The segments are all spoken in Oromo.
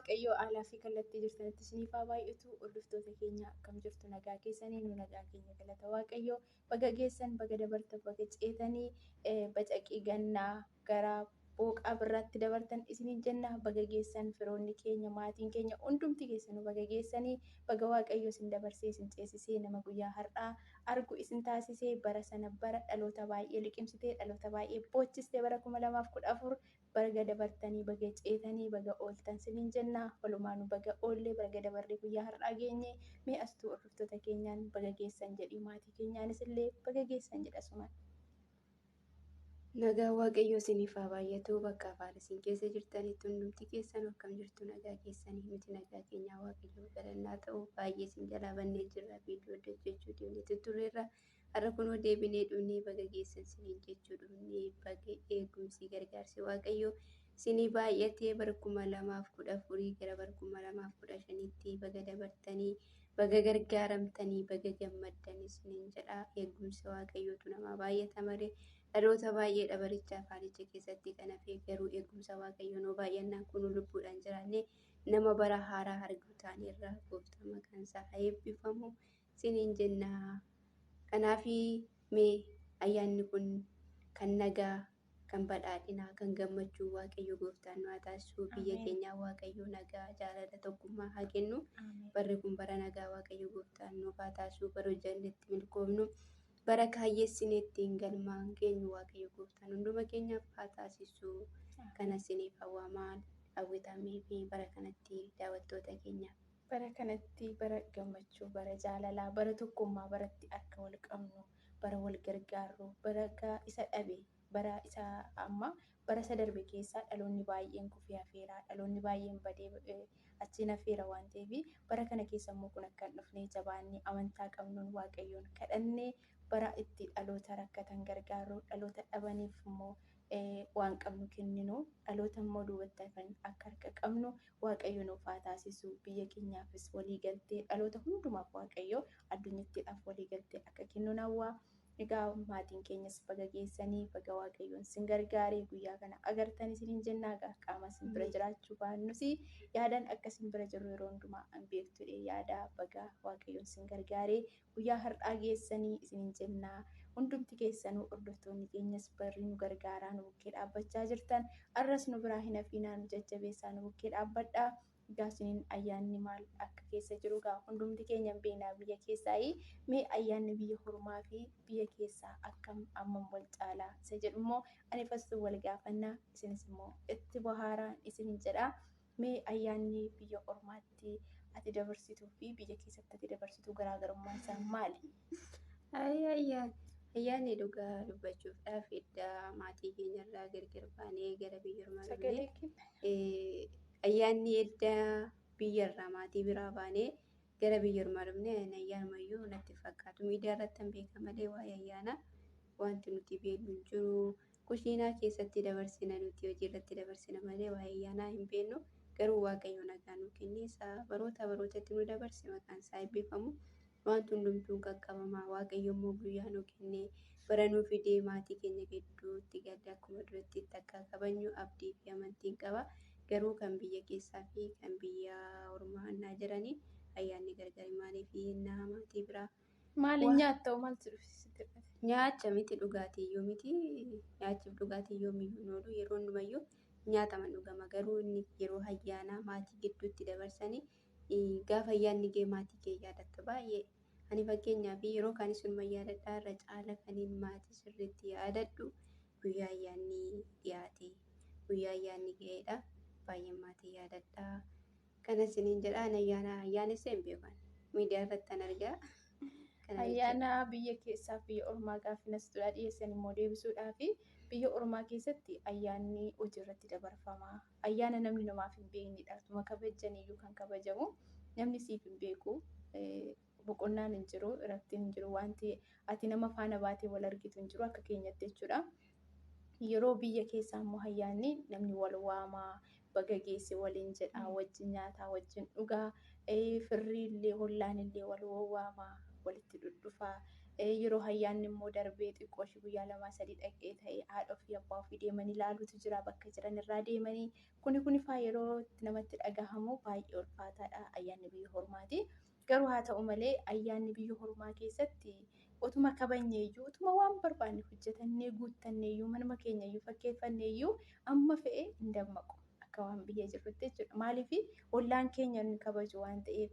Waaqayyoo haalaa fi kallattii jirtanitti isiniif haa baay'atu. Hordoftoota keenya, akkam jirtu? Nagaa keessanii? Nu nagaa keenya, galata Waaqayyoo. Baga geessan, baga dabartan, baga ceetanii bacaqii gannaa gara booqaa birraatti dabartan isiniin jenna. Baga geessan firoonni keenya, maatiin keenya hundumti keessanuu baga geessanii, baga Waaqayyoo isin dabarsee isin ceesisee nama guyyaa har'aa argu isin taasisee. Bara sana bara dhaloota baay'ee liqimsitee, dhaloota baay'ee boochistee, bara 2014 baga dabartanii, baga ceetanii, baga ooltan isiniin jenna. Walumaanuu baga oollee, baga dabarree guyyaa har'aa geenye. Mee astuu hordoftoota keenyaan baga geessan jedhii, maatii keenyaanis illee baga geessan jedha sumaan. Nagaa Waaqayyoo isiniif haa baay'atu. Bakka afaan isin keessa jirtanitti hundumti keessan akkam jirtu? Nagaa keessanii? Miti, nagaa keenyaa, Waaqayyoo galannaa ta'u. Baay'ee isin jalaa bannee jirra, viidiyoo hojjechuu deemnee turreerra. Har'a kunoo deebinee dhufnee baga geessan isiniin jechuu dhufnee. Baga eegumsi gargaarsi Waaqayyoo isinii baay'atee bara 2014 gara bara 2015tti baga dabartanii, baga gargaaramtanii, baga gammaddan isiniin jedha. Eegumsa Waaqayyootu namaa baay'ata malee dhaloota baay'eedha baricha afaanicha keessatti kan hafe. Garuu eegumsa Waaqayyoo nuu baay'annaan kun lubbuudhaan jiraannee nama bara haaraa argu taanerra. Gooftaan maqaan isaa haa eebbifamu isiniin jenna. Kanaaf mee ayyaanni kun kan nagaa, kan badhaadhinaa, kan gammachuu Waaqayyo gooftaan nu haa taasisu. Biyya keenyaa Waaqayyo nagaa, jaalala, tokkummaa haa kennu. Barri kun bara nagaa Waaqayyo gooftaan nuuf haa taasisu. Bara hojjannetti milkoofnu, bara kaayyeessine ittiin galmaan geenyu Waaqayyo gooftaan hunduma keenyaaf haa taasisu. Kana isiniif hawwamaan hawwitamee fi bara kanatti daawwattoota keenyaaf. Bara kanatti bara gammachuu, bara jaalalaa, bara tokkummaa, baratti harka wal qabnu, bara wal gargaarru, bara isa dhabe, bara isa amma bara isa darbe keessaa dhaloonni baay'een kufee hafeera, dhaloonni baay'een badee achiin hafeera waan ta'eef, bara kana keessa immoo kun akka hin dhufne jabaannee amantaa qabnuun Waaqayyoon kadhannee, bara itti dhaloota rakkatan gargaarru, dhaloota dhabaniif immoo waan qabnu kenninu, dhaloota immoo duubatti hafan akka harka qabnu Waaqayyo nuuf haa taasisu. Biyya keenyaafis walii galtee, dhaloota hundumaaf Waaqayyo addunyattiidhaaf walii galtee akka kennu hawwaa. Egaa maatiin keenyas baga geessanii, baga Waaqayyoon isin gargaaree guyyaa kana agartan isiniin jennaa. Egaa qaama isin bira jiraachuu baannus yaadaan akka isin bira jirru yeroo hundumaa an beektudha yaada. Baga Waaqayyoon isin gargaaree guyyaa har'aa geessanii isiniin jennaa. Hundumti keessanuu hordoftoonni keenyas barri nu gargaaraa nu bukkee dhaabbachaa jirtan, arras nu biraa hin hafiinaa, nu jajjabeessaa, nu bukkee dhaabbadhaa. Egaa isiniin ayyaanni maal akka keessa jiru egaa hundumti keenya hin beeknaa biyya keessaayii. Mee ayyaanni biyya hormaa fi biyya keessaa akkam, ammam wal caalaa isa jedhu immoo ani fastuu wal gaafannaa, isinis immoo itti bohaaraan isiniin jedha. Mee ayyaanni biyya ormaatti ati dabarsituu fi biyya keessatti ati dabarsitu garaagarummaan isaa maali? Ayyaanni dhugaa dubbachuudhaaf edda maatii keenyarraa gargar baanee gara biyya ormaa dhufnee, ayyaanni edda biyyarraa maatii biraa baanee gara biyya ormaa dhufnee ayyaanumayyuu natti fakkaatu. Miidiyaa irratti kan beeka malee waa'ee ayyaanaa wanti nuti beeknu hin jiru. Kushiinaa keessatti dabarsina, nuti hojii irratti dabarsina malee waa'ee ayyaanaa hin beeknu. Garuu Waaqayyo nagaa nu kennee isaa baroota barootatti nu dabarse, maqaan isaa eebbifamu. Wanti hundumtuu qaqqabamaa. Waaqayyo immoo guyyaa nu kennee bara nu fidee maatii keenya gidduutti galle akkuma duratti itti akka kabajnu abdii fi amantiin qaba. Garuu kan biyya keessaa fi kan biyya ormaa innaa jiranii ayyaanni gargari. Maaliif innaa maatii biraa Maali nyaatta, maaltu dhufe? Nyaacha miti, dhugaatii iyyuu miti. Nyaachiif dhugaatii yoomiyyuu hin oolu, yeroo hundumayyuu nyaataman dhugama. Garuu inni yeroo ayyaanaa maatii gidduutti dabarsanii, gaafa ayyaanni ga'e maatii kee yaadatta baay'ee. Ani fakkeenyaaf yeroo kaanis sunuma yaadadhaa, irra caala kaniin maatii sirriitti yaadadhu guyyaa ayyaanni dhiyaate, guyyaa ayyaanni ga'eedha. Baay'een maatii yaadadhaa. Kana isiniin jedha. Ani ayyaana ayyaanessa hin beekan. Miidiyaa irratti an argaa. Ayyaana biyya keessaa fi biyya ormaa gaaffii dura dhiyeessan immoo deebisuudhaaf, biyya ormaa keessatti ayyaanni hojii irratti dabarfama. Ayyaana namni namaaf hin beeknedha. Tuma kabajaniyyuu kan kabajamu namni siif hin beeku. Boqonnaan hin jiru, irratti hin jiru, wanti ati nama faana baatee wal argitu hin jiru akka keenyatti jechuudha. Yeroo biyya keessaa immoo ayyaanni namni wal waamaa, baga geesse waliin jedha, wajjin nyaataa, wajjin dhugaa, firri illee hollaan illee wal waamaa, walitti dhudhufaa. Yeroo ayyaanni immoo darbee xiqqoo ishee guyyaa 2 3 dhaqee ta'e haadha ofii abbaa ofii deemanii ilaaluutu jira bakka jiran irraa deemanii. Kuni faa yeroo namatti dhagahamu baay'ee ulfaataadha ayyaanni biyya hormaati. Garuu haa ta'u malee ayyaanni biyya hormaa keessatti otuma kabajneeyyuu otuma waan barbaanne hojjetannee guuttanneeyyuu manuma keenyayyuu fakkeeffanneeyyuu amma fe'e hin dammaqu akka waan biyya jirrutti jechuudha. Maaliif ollaan keenya nu kabaju waan ta'eef,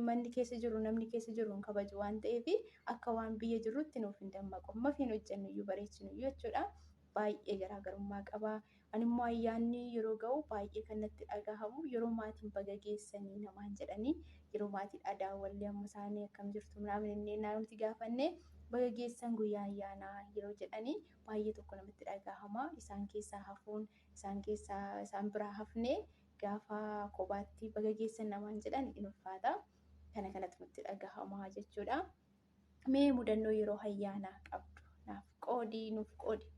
manni keessa jiru namni keessa jiru nu kabaju waan ta'eef akka waan biyya jirrutti nuuf hin dammaqu. Amma fe'e hojjennuyyuu bareechinuyyuu jechuudha. Baay'ee garaagarummaa qaba. Ani immoo ayyaanni yeroo ga'u baay'ee kan natti dhagahamu yeroo maatiin baga geessanii namaan jedhanii yeroo maatiin daawwallee amma isaanii akkam jirtu minaamin inni nuti gaafanne baga geessan guyyaa ayyaanaa yeroo jedhanii baay'ee tokko namatti dhagahama. Isaan keessaa hafuun isaan keessaa isaan biraa hafnee gaafa kophaatti baga geessan namaan jedhan in ulfaata. Kana kanatu nutti dhagahama jechuudha. Mee mudannoo yeroo ayyaanaa qabdu naaf qoodi nuuf qoodi.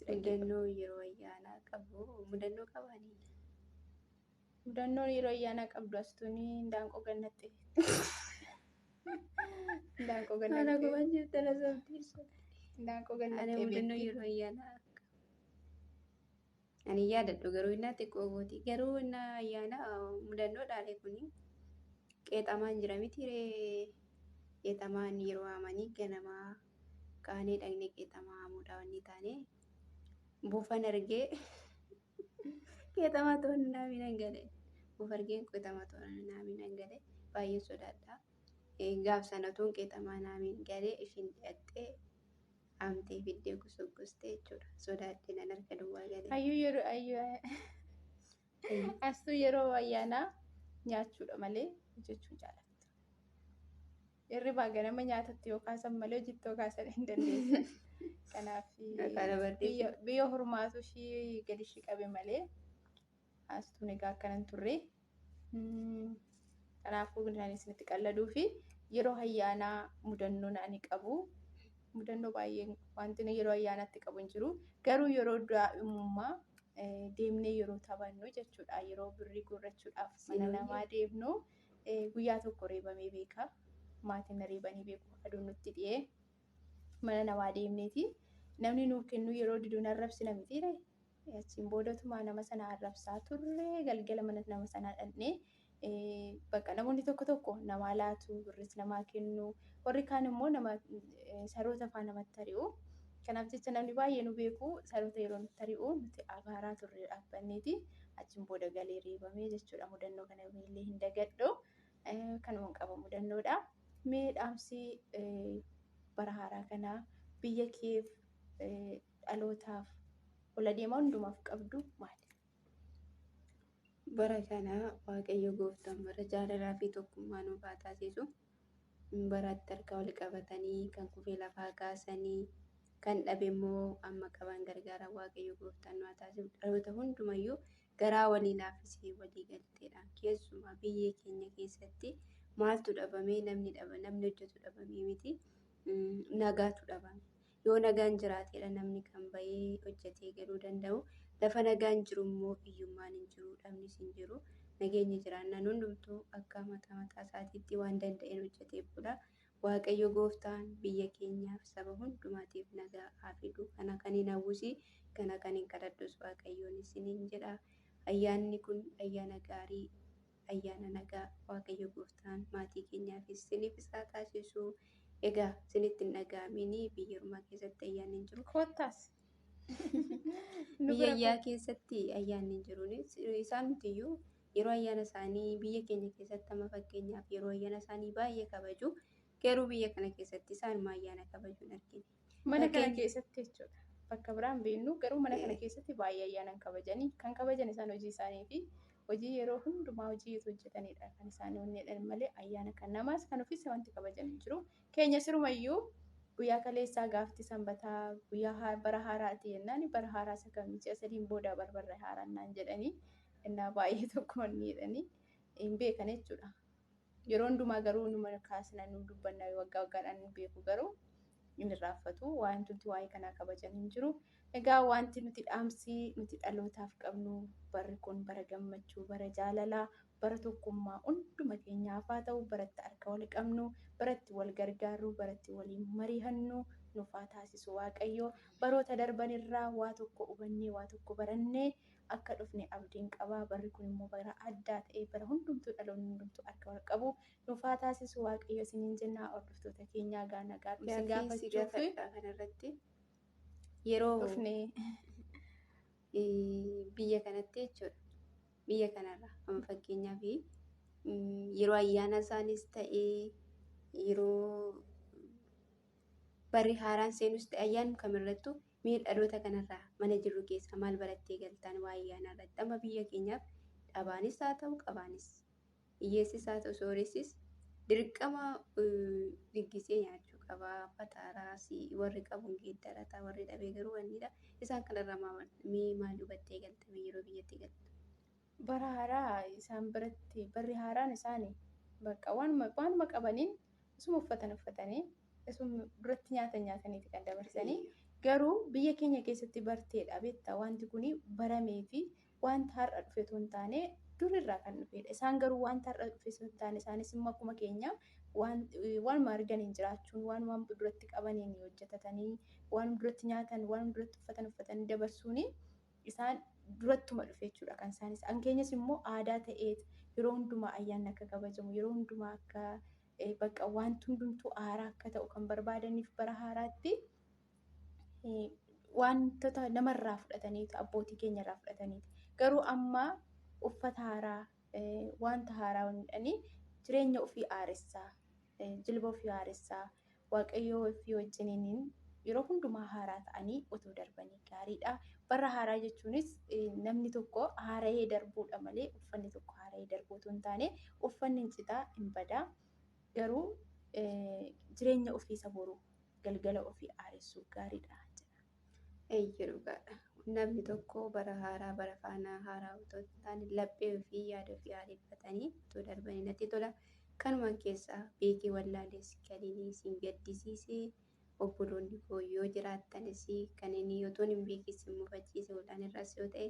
Mudannoo yeroo ayyaanaa qabu mudannoo qabaanii. Mudannoon yeroo ayyaanaa qabdu astuun indaanqoo gannatte. Indaanqoo Haala gannatte. gubaan jirtu na sobdiisa. Indaanqoo Ani gannattee mudannoo beekti. yeroo ayyaanaa ani yaadadhu garuu innaa xiqqoo gooti. Garuu innaa ayyaanaa mudannoo dhaale kuni qeexamaan jira miti ree. Qeexamaan yeroo amanii ganamaa kaanee dhaqnee qeexamaa hamuudhaa wanni taane buufan argee qeexamaa to'annaa miidhaan gale. Buufa argee qeexamaa to'annaa miidhaan gale baay'ee sodaadha. Gaaf sana tuun qeexamaa naamiin galee ishiin dhiyattee haamtee fiddee gosoggostee jechuudha. Sodaadhe nan harka duwwaa galee. Hayyuu yeroo ayyuu astuu yeroo ayyaanaa nyaachuudha malee hojjechuu jaallattu. Hirribaa ganama nyaatatti yoo kaasan malee hojiitti yoo kaasan hin dandeessu. Kanaaf Maqaa barreessu. biyya hormaatu ishii gadi ishii qabe malee astuun egaa akkanan turre. Kanaafuu kan isinitti qalladuu fi yeroo ayyaanaa mudannoo ani qabu mudannoo baay'ee wanti yeroo ayyaanaatti qabu hin jiru. Garuu yeroo daa'imummaa deemnee yeroo taphannu jechuudha. Yeroo birrii guurrachuudhaaf mana Sinooyyee. namaa deemnu guyyaa tokko reebamee beeka. Maatiin na reebanii beeku. Aduun nutti dhi'ee mana namaa deemneeti. Namni nuuf kennu yeroo diduun arrabsina mitiire. Achiin boodatumaa nama sana arrabsaa turre galgala mana nama sanaa dhaqnee bakka namoonni tokko tokko namaa laatu birris namaa kennu warri kaan immoo nama saroota faa namatti ari'u. Kanaaf jecha namni baay'ee nu beeku saroota yeroo nutti ari'u nuti abaaraa turre dhaabbanneeti. Achiin booda galee reebamee jechuudha. Mudannoo kana illee hin dagadhu. Kanuma qaba mudannoodha. Mee dhaamsi bara haaraa kanaa biyya keef dhalootaaf ol adeemaa hundumaaf qabdu maali? Bara kana Waaqayyo gooftaan bara jaalalaa fi tokkummaa nuuf haa taasisu. Baratti harka wal qabatanii kan kufee lafaa kaasanii kan dhabe immoo amma qaban gargaara Waaqayyo gooftaan nu haa taasisu. Dhaloota hundumayyuu garaa walii laaffisee walii galteedhaan keessumaa biyya keenya keessatti maaltu dhabamee namni dhaba namni hojjetu dhabamee miti nagaatu dhabame. Yoo nagaan jiraateedha namni kan bahee hojjetee galuu danda'u. Lafa nagaan jiru immoo hiyyummaan hin jiru, dhabnis hin jiru. Nageenya jiraannaan hundumtuu akka mataa mataa isaatiitti waan danda'een hojjetee bula. Waaqayyo gooftaan biyya keenyaaf saba hundumaatiif nagaa haa fidu. Kana kan hin hawwisi, kana kan hin kadhadhus Waaqayyoon isiniin jedha. Ayyaanni kun ayyaana gaarii, ayyaana nagaa Waaqayyo gooftaan maatii keenyaafis isiniifis haa taasisu. Egaa isinitti hin dhaga'amini biyya ormaa keessatti ayyaanni hin jiru. Koottaas. Nu Biyya bira ayyaa keessatti ayyaanni hin jiru. Isaan nutiyyuu yeroo ayyaana isaanii biyya keenya keessatti amma fakkeenyaaf yeroo ayyaana isaanii baay'ee kabaju. Garuu biyya kana keessatti isaanuma ayyaana kabaju hin argine. Mana kana Fakkeenya keessatti jechuudha. Bakka biraan beeknu garuu mana kana keessatti baay'ee ayyaana hin kabajanii kan kabajan isaan hojii isaanii fi hojii yeroo hundumaa hojii hojjetanidha kan isaan onnedhan malee ayyaana kan namaas kan ofiis wanti kabajan hin jiru. Keenya sirumayyuu guyyaa kaleessaa gaafti sanbataa guyyaa bara haaraati jennaan bara haaraa isa kamii ji'a sadiin booda barbarra haaraan naan jedhanii innaa baay'ee tokko onni jedhanii hin beekan jechuudha. Yeroo hundumaa garuu numa kaasna nu dubbanna waggaa waggaadhaan nu beeku garuu Hin irraanfatu. Wanti waa'ee kanaa kabajan hin jiru. Egaa wanti nuti dhaamsi nuti dhalootaaf qabnu barri kun bara gammachuu, bara jaalalaa, bara tokkummaa hunduma keenyaaf haa ta'u, baratti harka wal qabnu, baratti wal gargaarru, baratti waliin mari'annu nuuf haa taasisu Waaqayyo. Baroota darban irraa waa tokko hubannee, waa tokko barannee akka dhufne abdiin qaba. Barri kun immoo bara addaa ta'e, bara hundumtuu dhaloonni hundumtuu harka wal qabu nuuf haa taasisu Waaqayyo isiniin jenna. Hordoftoota keenyaa gaa nagaa isin Gaaffii si gaafachuuf gaafadha kanarratti yeroo dhufne. Biyya kanatti jechuudha. Biyya kanarra amma fakkeenyaaf yeroo ayyaana isaanis ta'ee yeroo barri haaraan seenus ta'e ayyaanni kamirrattuu mee dhaloota kanarraa mana jirru keessaa maal barattee galtaan waa ayyaana irratti amma biyya keenyaaf dhabaanis haa ta'u qabaanis hiyyeessis haa ta'u sooressis dirqama diggisee nyaachuu qaba. Fataaraa warri qabu hin geeddarata warri dhabee garuu wannidha. Isaan kanarraa mee maal hubattee galtame yeroo biyyatti galtu? Bara haaraa isaan biratti barri haaraan isaanii bakka waanuma qabaniin isuma uffatan uffatanii isuma duratti nyaatan nyaataniiti kan dabarsanii. Garuu biyya keenya keessatti barteedha beektaa, wanti kun baramee fi wanta har'a dhufe osoo hin taane durirraa kan dhufedha. Isaan garuu wanta har'a dhufe osoo hin taane isaanis immoo akkuma keenya waanuma arganiin jiraachuun, waanuma duratti qabaniin hojjetatanii, waanuma duratti nyaatan, waanuma duratti uffatan uffatanii dabarsuuni isaan durattuma dhufe jechuudha kan isaanis. An keenyas immoo aadaa ta'eet yeroo hundumaa ayyaanni akka kabajamu, yeroo hundumaa akka bakka wanti hundumtuu haaraa akka ta'u kan barbaadaniif bara haaraatti wantoota namarraa fudhataniitu, abbootii keenyarraa fudhataniiti. Garuu amma uffata haaraa, wanta haaraa jedhanii jireenya ofii haaressaa, jilba ofii haaressaa, waaqayyoo ofii wajjiniin yeroo hundumaa haaraa ta'anii otoo darbanii gaariidha. Bara haaraa jechuunis namni tokko haara'ee darbuudha malee uffanni tokko haara'ee darbuu otoo hin taane uffanni hin citaa, hin badaa. Garuu jireenya ofii isa boruu galgala ofii haaressuu gaariidha jedha. Eeyyee dhugaadha. Namni tokko bara haaraa bara faanaa haaraa otoo hin taane laphee ofii yaada ofii haareeffatanii otoo darbanii natti tola. Kanumaan keessaa beekee wallaalees kan inni isin gaddisiisee obboloonni koo yoo jiraattanis kan inni otoo hin beekin isin mufachiise olaan irraas yoo ta'e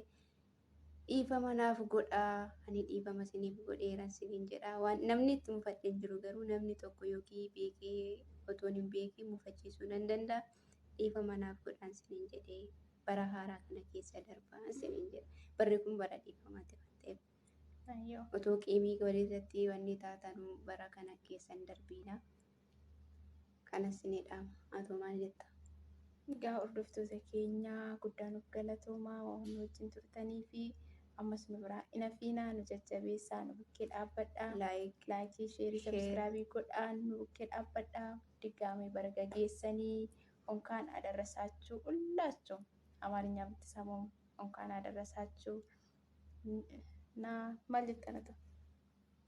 dhiifama naaf godhaa, ani dhiifama isiniif godheera isiniin jedha. Waan namni itti mufadhee hin jiru garuu namni tokko yookiin beekee otoo hin beekin mufachiisuu nan danda'a. Dhiifama naaf godhaan isiniin jedhee bara haaraa kana keessa darbaa isiniin jedha. Barri kun bara dhiifamaati waan ta'eef. Otoo qiimii walirratti wanni taatanuu bara kana keessa hin darbiina. Kanas isinii dhaama. Atoo maal jetta? Egaa hordoftoota keenya guddaa nuuf galatoomaa waan nu wajjin turtanii fi ammas nu biraa hin hafiinaa, nu jajjabeessaa, nu bukkee dhaabbadhaa. Like, Like, share, share. Subscribe godhaa, nu bukkee dhaabbadhaa. ድጋሜ በረገጌሰኒ እንኳን አደረሳችሁ ሁላችሁም አማርኛ የምትሰሙም እንኳን አደረሳችሁ እና maal jettan?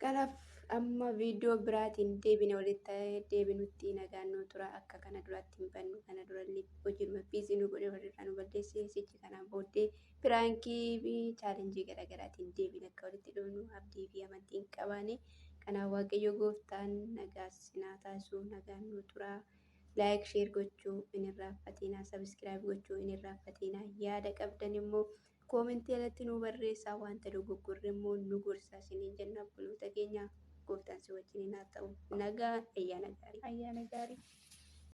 Kanaaf amma viidiyoo biraatiin deebine walitti deebinutti nagaan nu tura. Akka kana duraatti hin bannu. Kana durallee hojiidhuma busy nu godhe walirraa nu balleesse. Sichi kanaan booddee prank fi challenge garaagaraatiin deebine akka walitti dhufnu abdii fi amantiin qabaane. Kanaaf Waaqayyo gooftaan nagaa sinaa taasisu, nagaan nu tura. Like, share gochuu hin irraanfatinaa. Subscribe gochuu hin irraanfatinaa. Yaada qabdan immoo comment jalatti nu barreessaa, wanta dogoggorre immoo nu gorsaa isiniin jenna. Obboloota keenya, gooftaan si wajjin haa ta'u. Nagaa, ayyaana gaarii. Ayyaana gaarii.